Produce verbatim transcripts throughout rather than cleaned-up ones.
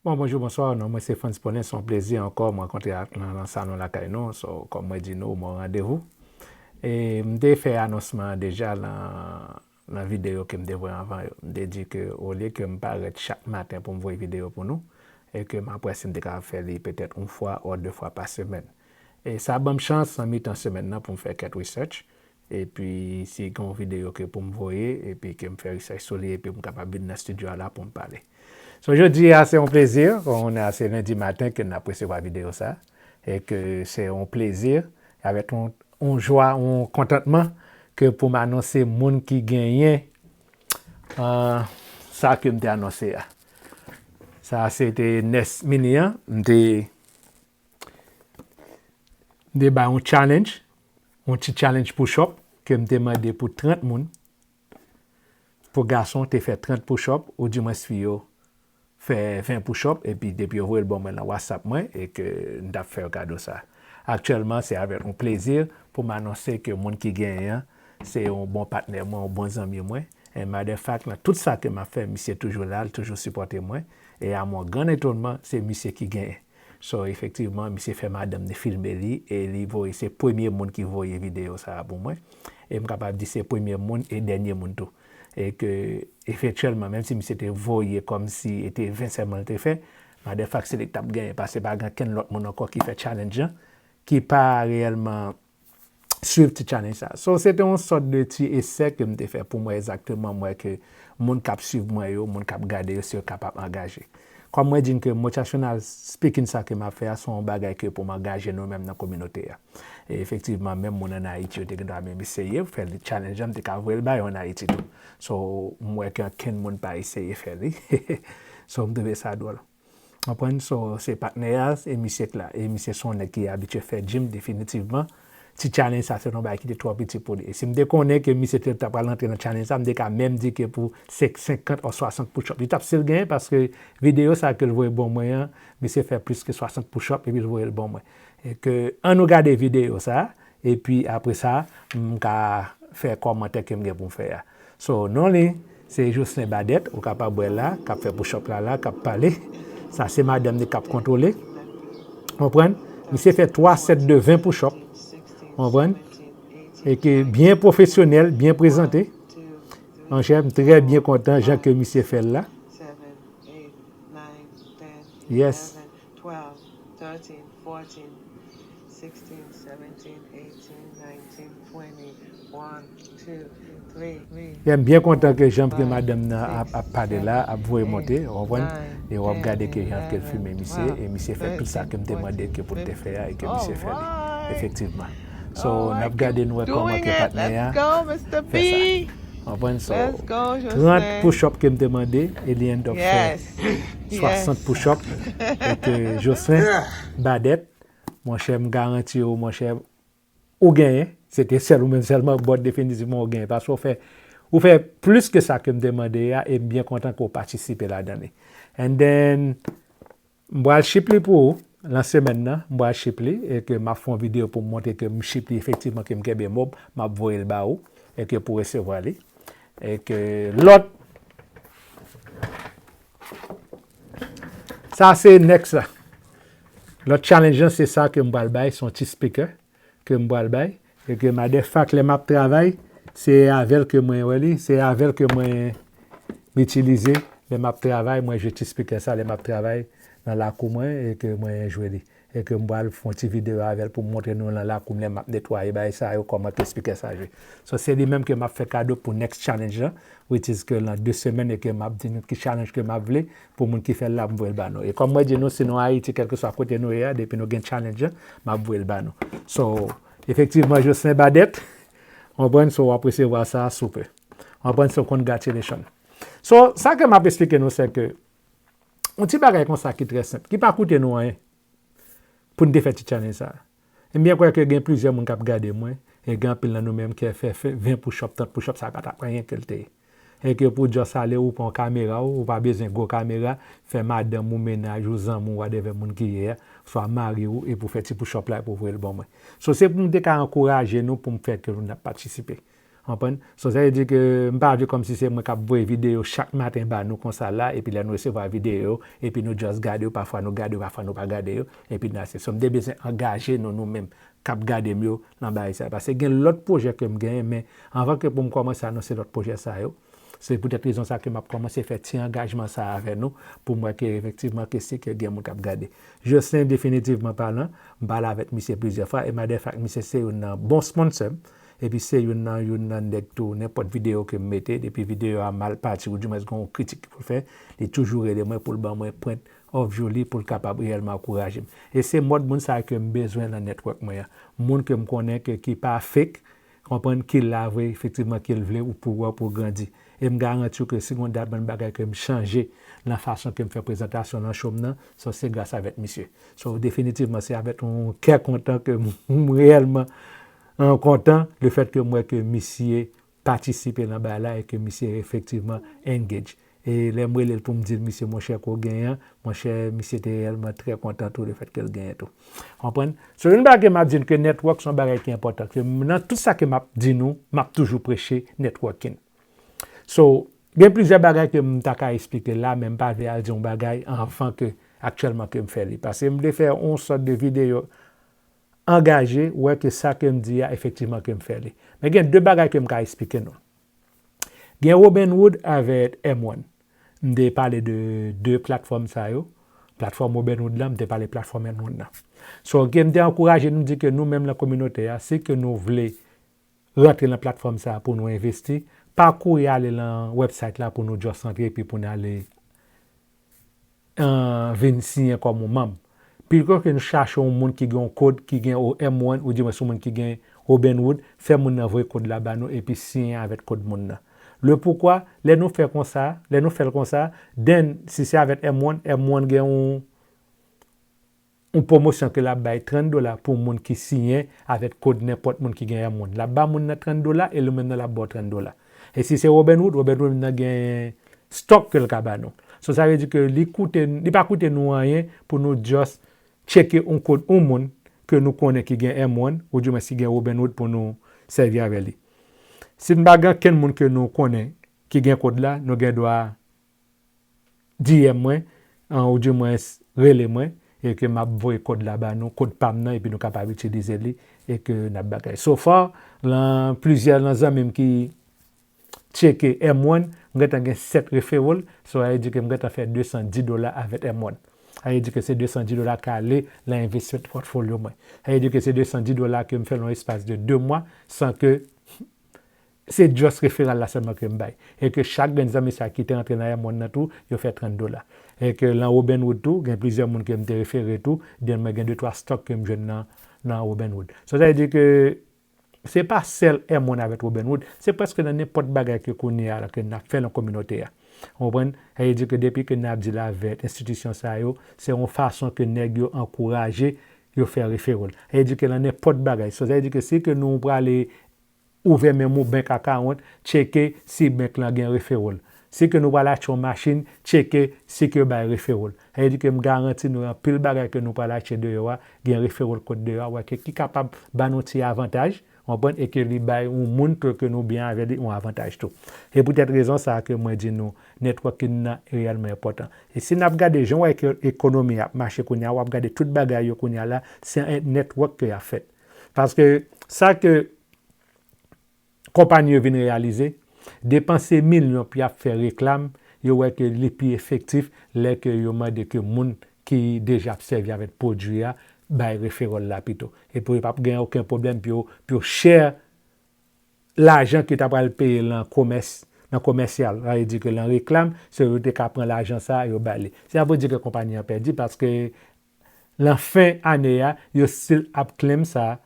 Bon, bonjou, bonswa. Non, mwen se Frantz Paulin. Se yon plezi ankò m rankontre ak nan, nan salon lakay nou. So, kòm mwen di nou, mwen randevou. E m te fè anonsman an deja nan, nan videyo ke m te voye anvan yo. M te di ke olye ke m parèt chak maten pou m voye videyo pou nou, e ke m ap wè si m te ka fè li petèt yon fwa ou de fwa pa semèn. E sa ban m chans nan mitan semèn nan pou m fè kèk research. Epi si gen yon videyo ke pou m voye, epi ke m fè research sou li, epi m kapab vin nan estidyo a la pou m pale. So, jodi a, se yon plezi, konnen a se lendi maten ke n ap resevwa videyo sa, e ke se yon plezi, avèk yon, yon jwa, yon kontantman, ke pou m anonse moun ki genyen, ah, sa ke m te anonse a. Sa se te Nest Mini an, m te, m te bay yon challenge, yon ti challenge push up, ke m te mande pou trant moun, pou gason te fè trant push up, ou dimwens fi yo fè ven push up, epi depi yo voye l ban mwen nan WhatsApp mwen, e ke m t ap fè yo kado sa. Aktyèlman, se avèk yon plezi pou m anonse ke moun ki genyen an, se yon bon patnè mwen, yon bon zanmi mwen. E matter of fact, nan tout sa ke m ap fè, misye toujou la, l toujou sipòte mwen. E a mon gran etonman, se misye ki genyen. So, efektivman, misye fè madanm li filme li, e li voye, se premye moun ki voye videyo sa a pou mwen. E m kapab di se premye moun e dènye moun tou. E ke, efektyèlman, menm si misye te voye kòmsi e te ven sèlman l te fè, matter of fact, se li k t ap genyen, paske pa gen kenn lòt moun ankò ki fè challenge an, ki pa reyèlman swiv ti challenge sa. So, se te yon sòt de ti esè ke m te fè pou m wè egzakteman, m wè ke moun k ap swiv mwen yo, moun k ap gade yo, si yo kapab angaje. Kòm mwen di n ke motivational speaking sa ke m ap fè a, se yon bagay ke pou m angaje nou menm nan kominote a. E efektivman, menm moun ann Ayiti yo te gen dwa menm eseye fè li challenge an, m te ka voye l ba yo ann Ayiti tou. So, m wè ke ankenn moun pa eseye fè li. So, m twouve sa dwòl. Konprann? So, se patnè a, e misye k la. E misye se yon nèg ki abitye fè gym definitivman. Ti challenge sa, se yon bagay ki te twò piti pou li. E si m te konnen ke misye te, ta pral rantre nan challenge sa, m te ka menm di ke pou se senkant ou swasant push up. Li t ap still genyen paske videyo sa ke l voye ban mwen an, misye fè plis ke swasant push up epi l voye l ban mwen. E ke, ann nou gade videyo sa, epi apre sa, m ka fè kòmantè ke m gen pou m fè a. So, non li, se Jocelyn Badet, ou kapab wè la, k ap fè push up la la, k ap pale. Sa se madanm li k ap kontwole. Konprann? Misye fè twa sèt de ven push up. Konprann? E ke byen pwofesyonèl, byen prezante. Monchè, m trè byen kontan jan ke misye fè l la. Yes. Yeah, m byen kontan ke jan ke madanm nan ap, ap pale la, ap voye monte, ou konprann? E w ap gade ke jan ke l filme misye, e misye fè tout sa ke m te mande ke pou l te fè a, e ke misye fè li, efektivman. So, n ap gade nou wè kòman ke patnè a fè sa. Konprann? So, trant push up ke m te mande, e li end up fè swasant push up, e ke Jocelyn Badet, monchè, m garanti w, monchè, ou genyen. Se te sèl ou menm sèlman, but definitivman ou genyen. Paske ou fè, ou fè plis ke sa ke m te mande a, e m byen kontan ke w patisipe ladan li. And then, m pral ship li pou ou, nan semèn nan, m pral ship li, e ke m ap fè yon videyo pou m montre ke m ship li efektivman, ke m kenbe mob, m ap voye l ba ou, e ke pou resevwa li. E ke lòt, sa se next la. Lòt challenge lan, se sa ke m pral bay, se yon ti speaker ke m pral bay. E ke matter of fact, lè m ap travay, se avè l ke mwen wè li, se avè l ke mwen itilize. Lè m ap travay, mwen jwe ti speaker sa, lè m ap travay nan lakou mwen, e ke mwen jwe li. E ke m pral fè yon ti videyo avè l pou m montre nou nan lakou m lè m ap netwaye bagay sa yo, kòman ke speaker sa jwe. So, se li menm ke m ap fè kado pou next challenge lan, which is ke nan de semèn, e ke m ap di nou ki challenge ke m ap vle, pou moun ki fè l la, m voye l ba nou. E kòm mwen di nou, si nou Ayiti, kèlkeswa kote nou ye a, depi nou gen challenge lan, m ap voye l ba nou. So, efektivman, Jocelyn Badet, w konprann, so w ap resevwa sa sou pe. W konprann, so congratulations. So, sa ke m ap esplike nou, se ke yon ti bagay konsa ki trè senp, ki pa koute nou anyen, pou n te fè ti challenge sa. M byen kwè ke gen plizyè moun k ap gade mwen, e gen anpil nan nou menm ki fè, fè ven push up, trant push up, sa pa t ap anyen ke l te ye. E ke pou just ale, ou pran kamera w, ou pa bezwen gwo kamera, fè madanm ou, mennaj ou, zanmi w, whatever moun ki ye a, swa mari w, epi w fè ti push up la, epi w voye l ban mwen. So, se pou m te ka ankouraje nou, pou m fè ke nou patisipe. Konprann? So, sa vle di ke m pa vle kòmsi se mwen k ap voye videyo chak maten ba nou konsa la, epi lè nou resevwa videyo, epi nou just gade yo, pafwa nou gade yo, pafwa nou pa gade yo, epi n ase. So, m te bezwen angaje nou, nou menm, k ap gade m yo, nan bagay sa. Paske gen lòt pwojè ke m genyen, men anvan ke pou m kòmanse anonse lòt pwojè sa yo, se poutèt rezon sa ke m ap kòmanse fè ti angajman sa avè nou, pou m wè ke efektivman ke si ke gen moun k ap gade. Jocelyn, definitivman palan, m pale avèk misye plizyè fwa, e madèfak misye se youn nan bon sponsor m, epi se youn nan, youn nan nèg tou, nenpòt videyo ke m mete, depi videyo a mal pati, oudimwens gen yon kritik pou l fè, li toujou rele mwen pou l ban mwen point of view li, pou l kapab reyèlman ankouraje m. E se mòd moun sa ke m bezwen nan network mwen an. Moun ke m konnen ke ki pa fake, konprann, ki la vre, efektivman, ke l vle ou pou wè, pou grandi. E m garanti w ke si gon dat bann bagay ke m chanje nan fason ke m fè prezantasyon nan show m nan, sa se gras avèk misye. So, definitivman, se avèk yon kè kontan ke m, m reyèlman, an, kontan, lefèt ke m wè ke misye patisipe nan bagay la e ke misye efektivman engage. E lè m rele l pou m di l, "Misye, monchè, ke w genyen an," monchè, misye te reyèlman trè kontan tou, lefèt ke l genyen tou. Konprann? So, youn bagay ke m ap di n ke network se yon bagay ki enpòtan. Ke m, nan tout sa ke m ap di nou, m ap toujou preche networking. So, gen plizyè bagay ke m ta ka eksplike la, men m pa vle al di yon bagay anvan ke aktyèlman ke m fè li. Paske m vle fè yon sòt de videyo angaje, wè ke sa ke m di a, efektivman ke m fè li. Men gen de bagay ke m ka eksplike nou. Gen Robinhood avèk M one. M te pale de de platfòm sa yo. Platfòm Robinhood la, m te pale platfòm M one nan. So, ke m te ankouraje nou di ke nou menm nan kominote a, si ke nou vle rantre nan platfòm sa a pou nou envesti, pa kouri ale nan website la pou nou just rantre epi pou n ale, an, vin siyen kòm yon manm. Pito ke nou chache yon moun ki gen yon kod, ki gen yon M one, oudimwens yon moun ki gen Robinhood, fè moun nan voye kod la ba nou epi siyen avèk kod moun nan. Le poukwa, lè nou fè konsa, lè nou fè l konsa, then, si se avèk M one, M one gen yon, yon pwomosyon ke l ap bay trant dola pou moun ki siyen avèk kod nenpòt moun ki gen M one. L ap ba moun nan trant dola e li menm nan l ap ba w trant dola. E si se Robinhood, Robinhood nan gen stock ke l ka ba nou. So, sa vle di ke li koute, li pa koute nou anyen pou nou just tcheke yon kod yon moun ke nou konnen ki gen M one, oudimwens ki gen Robinhood pou nou sèvi avè li. Si n pa gen kenn moun ke nou konnen ki gen kod la, nou gen dwa D M mwen, an, oudimwens rele mwen, e ke m ap voye kod la ba nou, kod pa m nan, epi nou kapab itilize li, e ke n ap bagay. So far, lan plizyè lan zanmi m ki tcheke M one, m gentan gen sèt referral, so sa vle di ke m gentan fè de san dis dola avèk M one. Sa vle di ke se de san dis dola k ale lan investment portfolyo mwen. Sa vle di ke se de san dis dola ke m fè lan espas de de mwa, san ke se just referral la sèlman ke m bay. E ke chak grenn zanmi sa ki te rantre nan M one nan tou, yo fè trant dola. E ke lan Robinhood tou, gen plizyè moun ke m te refere tou, then mwen gen de twa stock ke m jwenn nan, nan Robinhood. So, sa vle di ke se pa sèl M one avèk Robinhood, se prèske nan nenpòt bagay ke kounye a la ke n ap fè lan kominote a. Ou konprann? Sa vle di ke depi ke n ap deal avèk enstitisyon sa yo, se yon fason ke nèg yo ankouraje yo fè referral. Sa vle di ke lan nenpòt bagay. So, sa vle di ke si ke nou prale ouvè menm yon bank account, tcheke si bank lan gen referral. Si ke nou pral achte yon machin, tcheke si ke yo bay referral. Sa vle di ke m garanti nou anpil bagay ke nou pral achte deyò a, gen referral code deyò a, wè ke ki kapab ba nou ti avantaj, konprann, e ke li bay yon moun ke, ke nou byen avè li yon avantaj tou. E poutèt rezon sa a ke mwen di nou, networking nan reyèlman enpòtan. E si n ap gade jan w wè ke ekonomi ap mache kounye a, w ap gade tout bagay yo kounye a la, se an network ke y ap fèt. Paske sa ke konpayi yo vin reyalize, depanse milyon pou y ap fè reklam, yo wè ke li pi efektif lè ke yo mande ke moun ki deja ap sèvi avèk pwodui a bay referral la pito. Epi yo p ap gen okenn pwoblèm pou yo, pou yo share lajan ke ta pral peye lan komès, lan komèsyal. Sa vle di ke lan reklam, se yo te ka pran lajan sa a, yo ba li. Sa vle di ke konpayi an pèdi paske lan fen ane a, yo still ap claim sa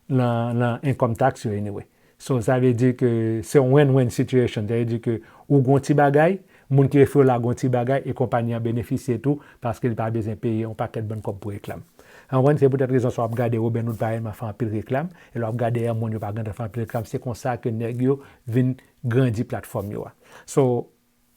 lan, lan income tax yo anyway. So, sa vle di ke se yon win-win situation. Sa vle di ke ou gon ti bagay, moun ki refere w la gon ti bagay, e konpayi an benefisye tou, paske li pa bezwen peye yon pakèt bann kòb pou reklam. Ou konprann? Se poutèt rezon sa w ap gade Robinhood pa reyèlman fè anpil reklam, e lè w ap gade M one yo pa gentan fè anpil reklam. Se konsa ke nèg yo vin grandi platfòm yo a. So,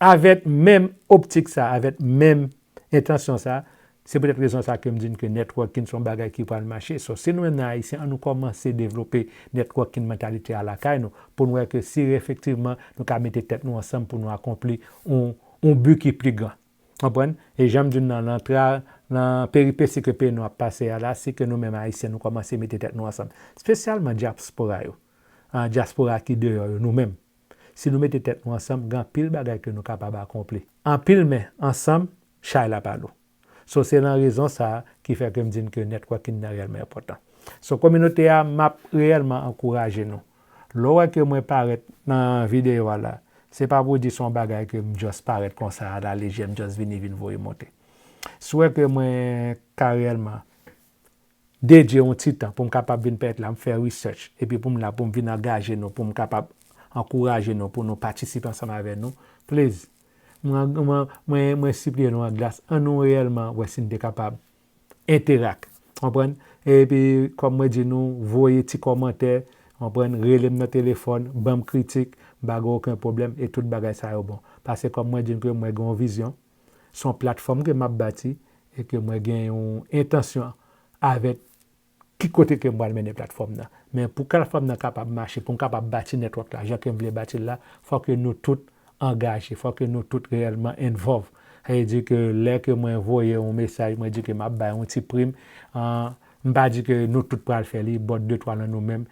avèk menm optik sa, avèk menm entansyon sa, Se poutèt rezon sa ke m di n ke networking se yon bagay ki pral mache. So, si nou menm nan Ayisyen, an nou kòmanse devlope networking mantalite a lakay nou, pou n wè ke si efektivman nou ka mete tèt nou ansanm pou nou akonpli yon, yon bi ki pli gran. Konprann? E jan m di n nan, nan tra, nan peripesi ke peyi nou ap pase a la, si ke nou menm Ayisyen nou kòmanse mete tèt nou ansanm, espesyalman dyaspora yo, ah, dyaspora ki deyò yo, nou menm. Si nou mete tèt nou ansanm, gen anpil bagay ke nou kapab akonpli. Anpil men ansanm, chay la pa lou. So, se nan rezon sa a ki fè ke m di n ke networking nan reyèlman enpòtan. So, kominote a, m ap reyèlman ankouraje nou. Lè w wè ke mwen parèt nan videyo a la, se pa pou di se yon bagay ke m just parèt konsa a la lejè, m just vini vin voye monte. Si w wè ke mwen ka reyèlman dedye yon ti tan pou m kapab vin pèmèt la, m fè research, epi pou m la, pou m vin angaje nou, pou m kapab ankouraje nou, pou nou patisipe ansanm avè nou, please, mwen, mwen, mwen, mwen sipliye nou an glas, an nou reyèlman wè si n te kapab enteract. Konprann? Epi, kòm mwen di nou, voye ti kòmantè, konprann, rele m nan telefòn, ban m kritik, m pa gen okenn pwoblèm, e tout bagay sa yo bon. Paske, kòm mwen di nou, ke mwen gen yon vizyon, se yon platfòm ke m ap bati, e ke mwen gen yon entansyon avèk ki kote ke m pral mennen platfòm nan. Men pou platfòm nan kapab mache, pou m kapab bati network la, jan ke m vle bati l la, fò ke nou tout angaje, fò ke nou tout reyèlman involve. Sa vle di ke lè ke mwen voye yon mesaj, mwen di ke m ap bay yon ti prim, ah, m pa di ke nou tout pral fè li, but de twa nan nou menm,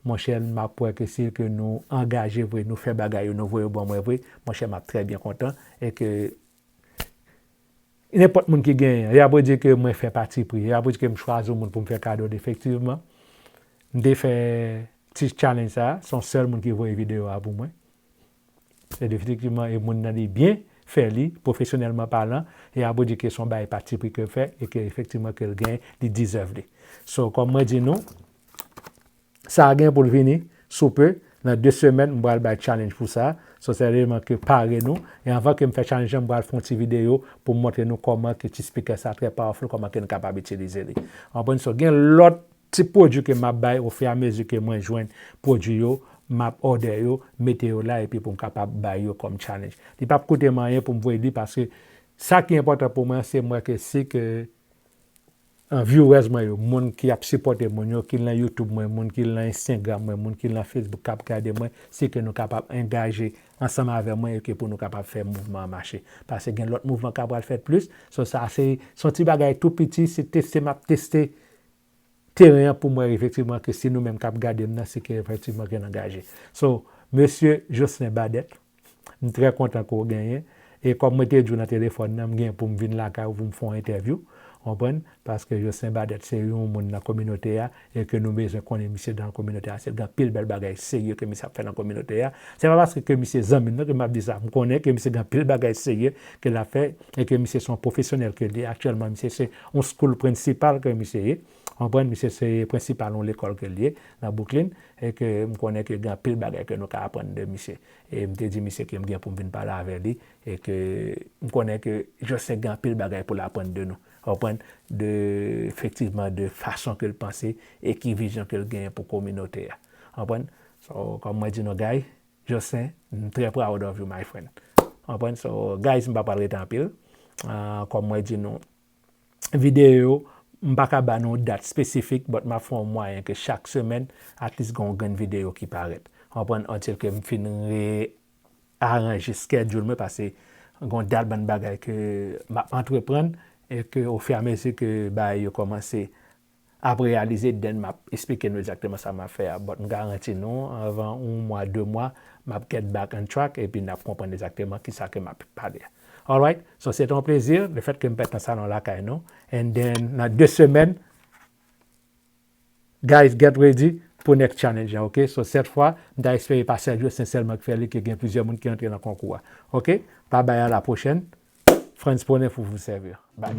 monchè, m ap wè ke si ke nou angaje vre, nou fè bagay yo, nou voye yo ban mwen vre, monchè, m ap trè byen kontan, e ke nenpòt moun ki genyen, y ap di ke mwen fè pati pri, y ap di ke m chwazi yon moun pou m fè kado l, efektivman. M te fè ti challenge sa, se yon sèl moun ki voye videyo a pou mwen. E efektivman, e moun nan li byen fè li, pwofesyonèlman palan, e y ap di ke se yon bagay pati pri ke l fè, e ke efektivman ke l gen, li deserve li. So, kòm mwen di nou, sa a gen pou l vini, sou pe, nan de semèn, m pral bay challenge pou sa. So, se eleman ke pare nou. E anvan ke m fè challenge lan, m pral fè yon ti videyo pou m montre nou kòman ke ti speaker sa trè powerful, kòman ke nou kapab itilize li. Konprann? So, gen lòt ti pwodui ke m ap bay ofiyamezi ke mwen jwenn pwodui yo, m ap order yo, mete yo la, epi pou m kapab bay yo kòm challenge. Li p ap koute m anyen pou m voye li, paske sa ki enpòtan pou mwen, se m wè ke si ke an viewers mwen yo, moun ki ap sipòte mwen yo, ki nan YouTube mwen, moun ki nan Instagram mwen, moun ki nan Facebook k ap gade mwen, si ke nou kapab angaje ansanm avè mwen e ke pou nou kapab fè mouvman an mache. Paske gen lòt mouvman k ap pral fèt plis. So, sa se, se yon ti bagay tou piti, se teste m ap teste teren an pou m wè efektivman ke si nou menm k ap gade m nan, si ke efektivman ke n angaje. So, mesye Jocelyn Badet, m trè kontan ke w genyen. E kòm mwen te di w nan telefòn nan, m gen pou m vin lakay ou pou m fè yon entèvyou. Konprann? Paske Jocelyn Badet se yon moun nan kominote a e ke nou bezwen konnen misye nan kominote a. Se gen anpil bèl bagay serye ke misye ap fè nan kominote a. Se pa paske ke misye zanmi m non ke m ap di sa. M konnen ke misye gen anpil bagay serye ke l ap fè e ke misye se yon pwofesyonèl ke l ye. Aktyèlman, misye se yon school principal ke misye ye. Konprann? Misye se prensipal yon lekòl ke l ye nan Brooklyn e ke m konnen ke gen anpil bagay ke nou ka aprann de misye. E m te di misye ke m gen pou m vin pale avè li e ke m konnen ke Jocelyn gen anpil bagay pou l aprann de nou. Konprann? De, efektivman, de fason ke l panse e ki vizyon ke l genyen pou kominote a. Konprann? So, kòm mwen di nou, guy, Jocelyn, m trè proud of you, my friend. Konprann? So, guys, m pa pral rete anpil. Ah, kòm mwen di nou, videyo, m pa ka ba nou dat espesifik, but m ap fè yon mwayen ke chak semèn, at least gen yon grenn videyo ki parèt. Konprann? Until ke m fin re-aranje schedule mwen, paske gen yon dat bann bagay ke m ap antreprann, e ke ofiyamezi ke bagay yo kòmanse ap reyalize, then m ap esplike nou egzakteman sa m ap fè a. But m garanti nou, anvan yon mwa, de mwa, m ap get back on track, epi n ap konprann egzakteman kisa ke m ap pale a. Alright? So, se te yon plezi, le fèt ke m fèt nan salon lakay nou. And then, nan de semèn, guys, get ready pou next challenge an, ok? So, sèt fwa, m ta espere pa Sergio, se sèlman ki fè li, ke gen plizyè moun ki antre nan konkou a. Ok? Bye bye, à la prochaine. Frantz Pone pou vous servir. Bye.